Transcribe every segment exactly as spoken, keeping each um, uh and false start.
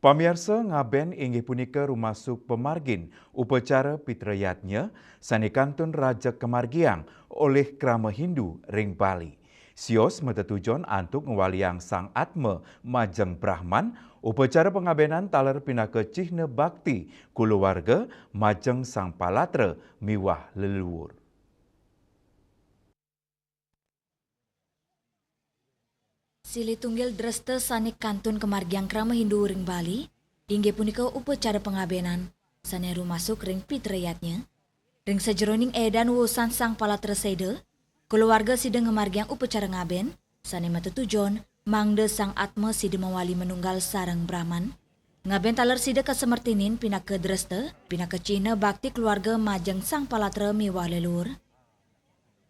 Pamiarsa, ngaben inggih punika rumasuk pamargin upacara Pitrayadnya sane kantun rajeg kamargiang olih krama Hindu ring Bali. Sios matetujon antuk ngwaliang Sang Atma majeng Brahman, upacara pangabenan taler pinaka cihna bakti kulawarga majeng Sang Palatra miwah leluur. Silih tunggil dresta sane kantun kamargiang krama Hindu ring Bali, inggih punika upacara pangabenan sane rumasuk ring Pitrayadnya. Ring sajeroning edan wusan Sang Palatra Seda, kulawarga sida ngamargiang upacara ngaben sane matetujon mangda Sang Atma sida mawali manunggal sareng Brahman. Ngaben taler sida kasemertinin pinaka dresta, pinaka cihna bakti kulawarga majeng Sang Palatra miwah leluur.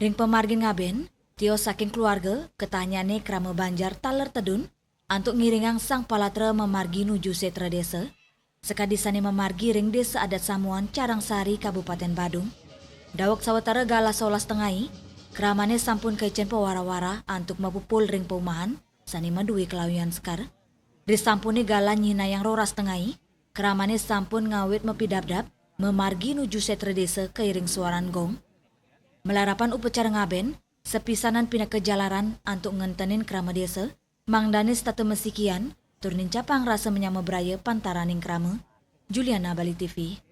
Ring pamargin ngaben, tios saking kulawarga, ketahnyane krama banjar taler tedun, antuk ngiringang Sang Palatra mamargi nuju setra desa, sakadi sane mamargi ring Desa Adat Samuan, Carangsari, Kabupaten Badung. Daweg sawatara galah solas tengai, kramane sampun kaicen pawara-wara antuk mapupul ring paumahan sane madue kalawian sekar. Risampune galah nyihnayang roras tengai, kramane sampun ngawit mapidabdab, mamargi nuju setra desa kairing suaran gong. Malarapan upacara ngaben, sapisanan pinaka jalaran antuk ngentenin krama desa, mangdane setata masikian, tur nincapang rasa manyama braya pantaraning krama. Juliana, Bali T V.